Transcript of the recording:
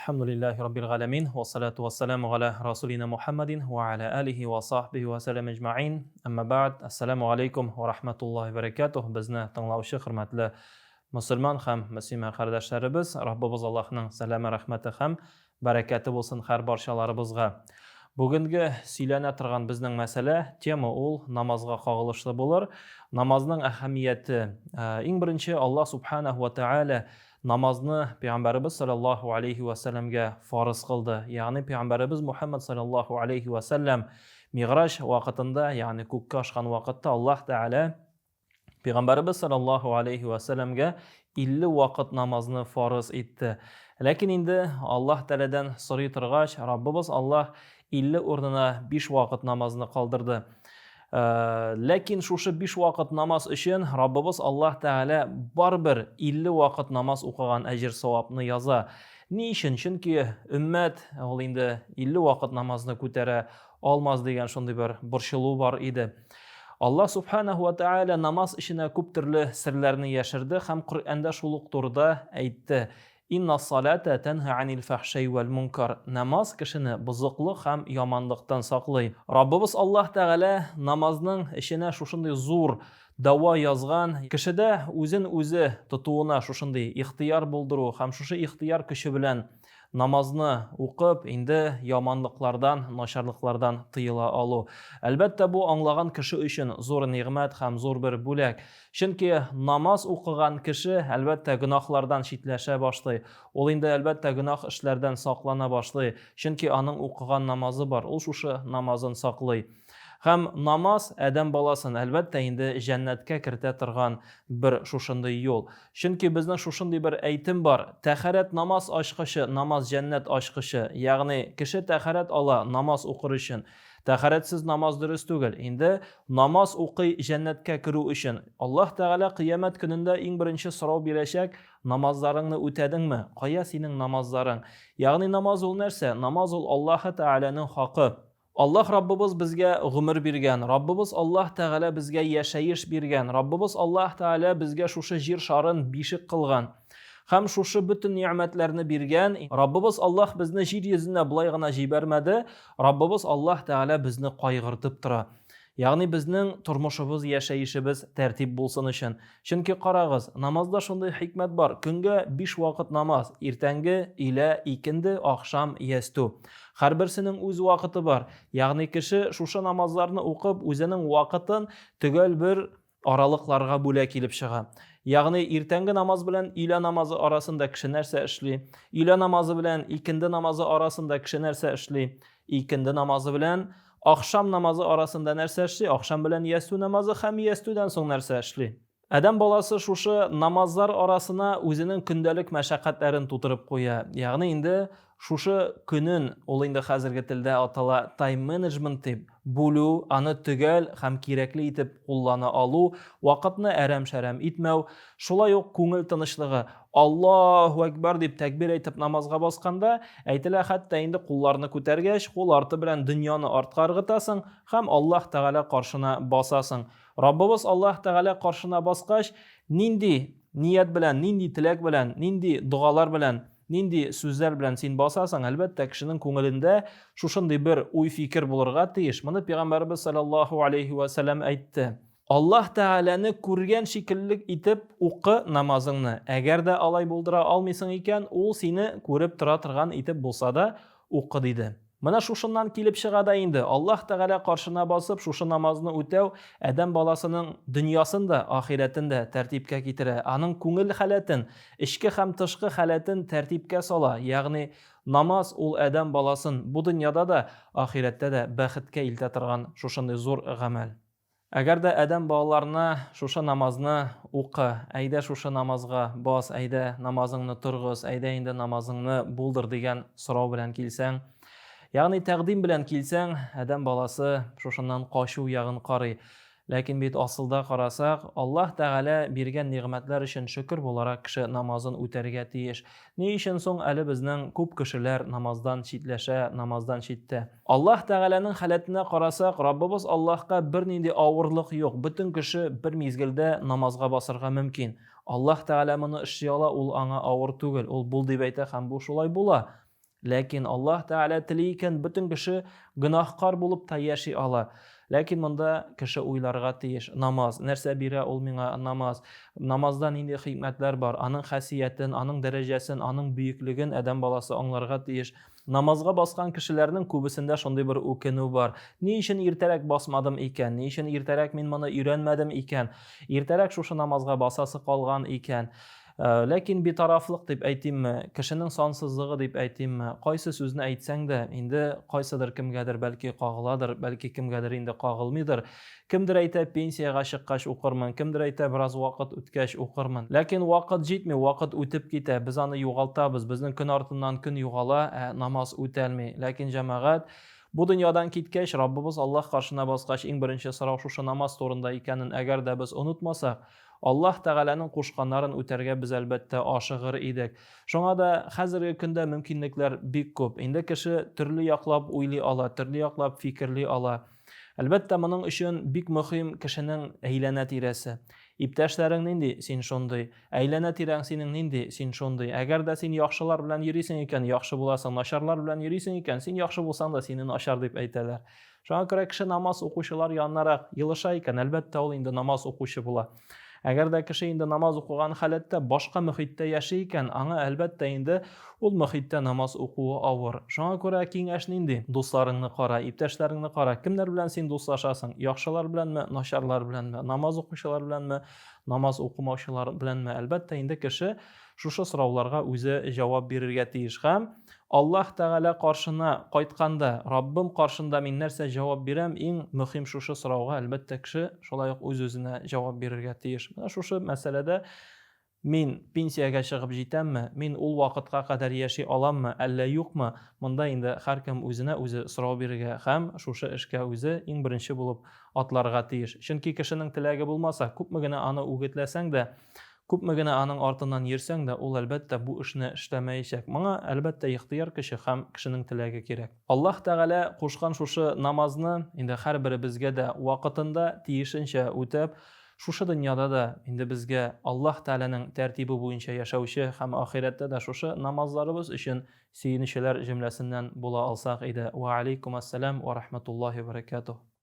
Әлхәмдүлилләһи раббил галәмин, вассалату вассаламу галя расулина Мухаммадин ва аля алихи ва сахбихи ва сәлләм әҗмәгыйн. Әмма бәгъд, ассаламу алейкум ва рахматуллаһи ва баракатуһ. Безне тыңлаучы хөрмәтле мөселман һәм мөслимә кардәшләребез, Раббыбыз Аллаһның сәламе, рәхмәте һәм бәрәкәте булсын һәр барчаларыбызга. Бүгенге сөйләнә торган безнең мәсьәлә, тема ул намазга кагылышлы булыр. Намазның әһәмияте. Иң беренче Аллаһ субханаһу ва тааля Намазны Пәйгамбәребез салләллаһу алейһи вә сәлләмгә фарыз кылды. Ягъни Пәйгамбәребез Мухәммәд салләллаһу алейһи вә сәлләм Мигъраҗ вакытында, ягъни күккә ашкан вакытта Аллаһ Тәгалә Пәйгамбәребез салләллаһу алейһи вә сәлләмгә 50 вакыт намазны фарыз итте. Ләкин инде Аллаһ Тәгаләдән сорый торгач, Раббыбыз Аллаһ 50 урынына 5 вакыт намазны калдырды. Ләкин шушы 5 вакыт намаз өчен Раббыбыз Аллаһ Тәгалә барыбер 50 вакыт намаз укыган әҗер-савапны яза. Ни өчен? Чөнки өммәт ул инде 50 вакыт намазны күтәрә алмас дигән шундый бер борчылу бар иде. Аллаһ Субханаһу ва Тәгалә намаз эченә күп төрле серләрне яшерде һәм Коръәндә шул ук турыда әйтте. Инна салата тәнһа анил фәхшәй вәл мункар. Намаз кешене бозыклык һәм яманлыктан саклый. Раббыбыз Аллаһ Тәгалә намазның эченә шушындый зур дәва язган, кешедә үзен үзе тотуына шушындый ихтыяр булдыру һәм шушы ихтыяр көче белән намазны укып, инде яманлыклардан, начарлыклардан тыела алу. Әлбәттә, бу аңлаган кеше өчен зур нигъмәт һәм зур бер бүләк. Чөнки намаз укыган кеше, әлбәттә, гөнаһлардан читләшә башлый. Ул инде, әлбәттә, гөнаһ эшләрдән саклана башлый. Чөнки аның укыган намазы бар, ул шушы намазын саклый. Һәм намаз адәм баласын, әлбәттә, инде җәннәткә кертә торган бер шушындый юл. Чөнки безнең шушындый бер әйтем бар, тәхәрәт намаз ачкычы, намаз җәннәт ачкычы. Ягъни, кеше тәхәрәт ала намаз укыр өчен. Тәһарәтсез намаз дөрес түгел. Инде намаз укый җәннәткә керү өчен. Аллаһ Тәгалә кыямәт көнендә иң беренче сорау бирәчәк, намазларыңны үтәдеңме? Кая синең намазларың? Ягъни намаз ул нәрсә? Намаз ул Аллаһы Тәгаләнең хакы. Аллаһ Раббыбыз безгә гомер биргән, Раббыбыз Аллаһ Тәгалә безгә яшәеш биргән, Раббыбыз Аллаһ Тәгалә безгә шушы җир шарын бишек кылган. Һәм шушы бөтен нигъмәтләрне биргән Раббыбыз Аллаһ безне җир йөзенә болай гына җибәрмәде, Раббыбыз Аллаһ Тәгалә безне кайгыртып тора. Ягъни безнең тормышыбыз, яшәешебез тәртип булсын өчен. Чөнки карагыз, намазда шундый хикмәт бар, көнгә биш вакыт намаз, иртәнге, өйлә, икенде, ахшам, ястү. Һәрберсенең үз вакыты бар. Ягъни кеше шушы намазларны укып, үзенең вакытын төгәл бер аралыкларга бүлә килеп чыга. Ягъни иртәнге намаз белән өйлә намазы арасында кеше нәрсә эшли? Өйлә намазы белән икенде намазы арасында кеше нәрсә эшли? Икенде намазы белән ахшам намазы арасында нәрсә эшли? Ахшам белән ястү намазы һәм ястүдән соң нәрсә эшли? Адәм баласы шушы намазлар арасына үзенең көндәлек мәшәкатьләрен тутырып куя. Ягъни инде Шушы көнен, ул инде хәзерге телдә атала тайм-менеджмент дип, бүлү, аны төгәл һәм кирәкле итеп куллана алу, вакытны әрәм-шәрәм итмәү, шулай ук күңел тынычлыгы. Аллаһу әкбәр дип тәкбир әйтеп намазга басканда, әйтелә хәтта инде кулларны күтәргәч, кул арты белән дөньяны артка ыргытасың һәм Аллаһ Тәгалә каршына басасың. Раббыбыз Аллаһ Тәгалә каршына баскач, нинди ният белән, нинди теләк белән, нинди догалар белән Нинди сүзләр белән син басасың, әлбәттә, кешенең күңелендә шушындый бер уй-фикер булырга тиеш. Моны Пәйгамбәребез саллаллаһу алейһи вә сәлләм әйтте. Аллаһ Тәгаләне күргән шикелле итеп укы намазыңны. Әгәр дә алай булдыра алмыйсың икән, ул сине күреп тора торган итеп булса да укы, диде. Менә шушыннан килеп чыга да инде, Аллаһ Тәгалә каршына басып, шушы намазны үтәү адәм баласының дөньясын да, ахирәтен дә тәртипкә китерә, аның күңел халәтен, эчке һәм тышкы халәтен тәртипкә сала, ягъни намаз ул адәм баласын бу дөньяда да, ахирәттә дә бәхеткә илтә торган шушындый зур гамәл. Әгәр дә адәм балаларына шушы намазны укы, әйдә шушы намазга бас, әйдә намазыңны торгыз, әйдә инде намазыңны булдыр дигән сорау белән килсәң, ягъни тәкъдим белән килсәң, адәм баласы шушыннан качу ягын карый. Ләкин бит асылда карасак, Аллаһ Тәгалә биргән нигъмәтләр өчен шөкер буларак кеше намазын үтәргә тиеш. Ни өчен соң әле безнең күп кешеләр намаздан читләшә, намаздан читтә? Аллаһ Тәгаләнең халәтенә карасак, Раббыбыз Аллаһка бернинди авырлык юк, бөтен кеше бер мизгелдә намазга басырга мөмкин. Аллаһ Тәгалә моны эшли ала, ул аңа авыр түгел, ул бул дип әйтә һәм бу шулай була. Ләкин Аллаһ Тәгалә тели икән, бөтен кеше гөнаһкар булып та яши ала. Ләкин монда кеше уйларга тиеш. Намаз, нәрсә бирә ул миңа намаз? Намазда нинди хикмәтләр бар? Аның хасиятен, аның дәрәҗәсен, аның бөеклеген адәм баласы аңларга тиеш. Намазга баскан кешеләрнең күбесендә шундый бер үкенү бар. Ни өчен иртәрәк басмадым икән? Ни өчен иртәрәк мин моны өйрәнмәдем икән? Иртәрәк шушы намазга басасы калган икән. Э, ләкин битарафлык дип әйтимме, кешенең сансызлыгы дип әйтимме, кайсы сүзне әйтсәң дә, инде кайсыдыр кемгәдер бәлки кагыладыр, бәлки кемгәдер инде кагылмыйдыр. Кемдер әйтә, пенсиягә чыккач укырмын, кемдер әйтә, бераз вакыт үткәч укырмын. Ләкин вакыт җитми, вакыт үтеп китә, без аны югалтабыз, безнең көн артыннан көн югала, ә намаз үтәлми. Ләкин җәмәгать, бу дөньядан киткәч, Раббыбыз Аллаһ каршына баскач, иң беренче сорау шушы намаз турында икәнен әгәр дә без онытмасак, Аллаһ Тәгаләнең кушканнарын үтәргә без, әлбәттә, ашыгыр идек. Шуңа да хәзерге көндә мөмкинлекләр бик күп. Инде кеше төрле яклап уйлый ала, төрле яклап фикерли ала. Әлбәттә, моның өчен бик мөһим кешенең әйләнә-тирәсе. Иптәшләрең нинди, син шундый. Әйләнә-тирәң синең нинди, син шундый. Әгәр дә син яхшылар белән йөрисең икән, яхшы буласың, начарлар белән йөрисең икән, син яхшы булсаң да, сине начар дип әйтәләр. Шуңа күрә кеше намаз укучылар янынарак елыша икән, әлбәттә, ул инде намаз укучы була. Әгәр дә кеше инде намаз укыган халәттә башка мөхиттә яши икән, аңа әлбәттә инде ул мөхиттә намаз укуы авыр. Шуңа күрә киңәш нинди? Дусларыңны кара, иптәшләреңне кара. Кемнәр белән син дуслашасың? Яхшылар беләнме, начарлар беләнме? Намаз укучылар беләнме, намаз укымаучылар беләнме? Әлбәттә инде кеше шушы сорауларга үзе җавап бирергә тиеш һәм Аллаһ Тәгалә каршына кайтканда, Раббым каршында мин нәрсә җавап бирәм, иң мөхим шушы сорауга, әлбәттә, кеше шулай ук үз-үзенә җавап бирергә тиеш. Менә шушы мәсьәләдә мин пенсиягә чыгып җитәмме, мин ул вакытка кадәр яши аламмы, әллә юкмы, монда инде һәркем үзенә үзе сорау бирергә һәм шушы эшкә үзе иң беренче булып атларга тиеш. Чөнки кешенең теләге булмаса, күпме генә аны үгетләсәң дә, Күпме генә аның артыннан йөрсәң дә, ул, әлбәттә, бу эшне эшләмәячәк. Моңа, әлбәттә, ихтыяр көче һәм кешенең теләге кирәк. Аллаһ Тәгалә кушкан шушы намазны инде һәрберебезгә дә вакытында, тиешенчә үтәп, шушы дөньяда да инде безгә Аллаһ Тәгаләнең тәртибе буенча яшәүче һәм ахирәттә дә шушы намазларыбыз өчен сөенүчеләр җөмләсеннән була алсак иде. Вә алейкум әссәлам вә рахматуллаһи вә бәрәкәтүһ.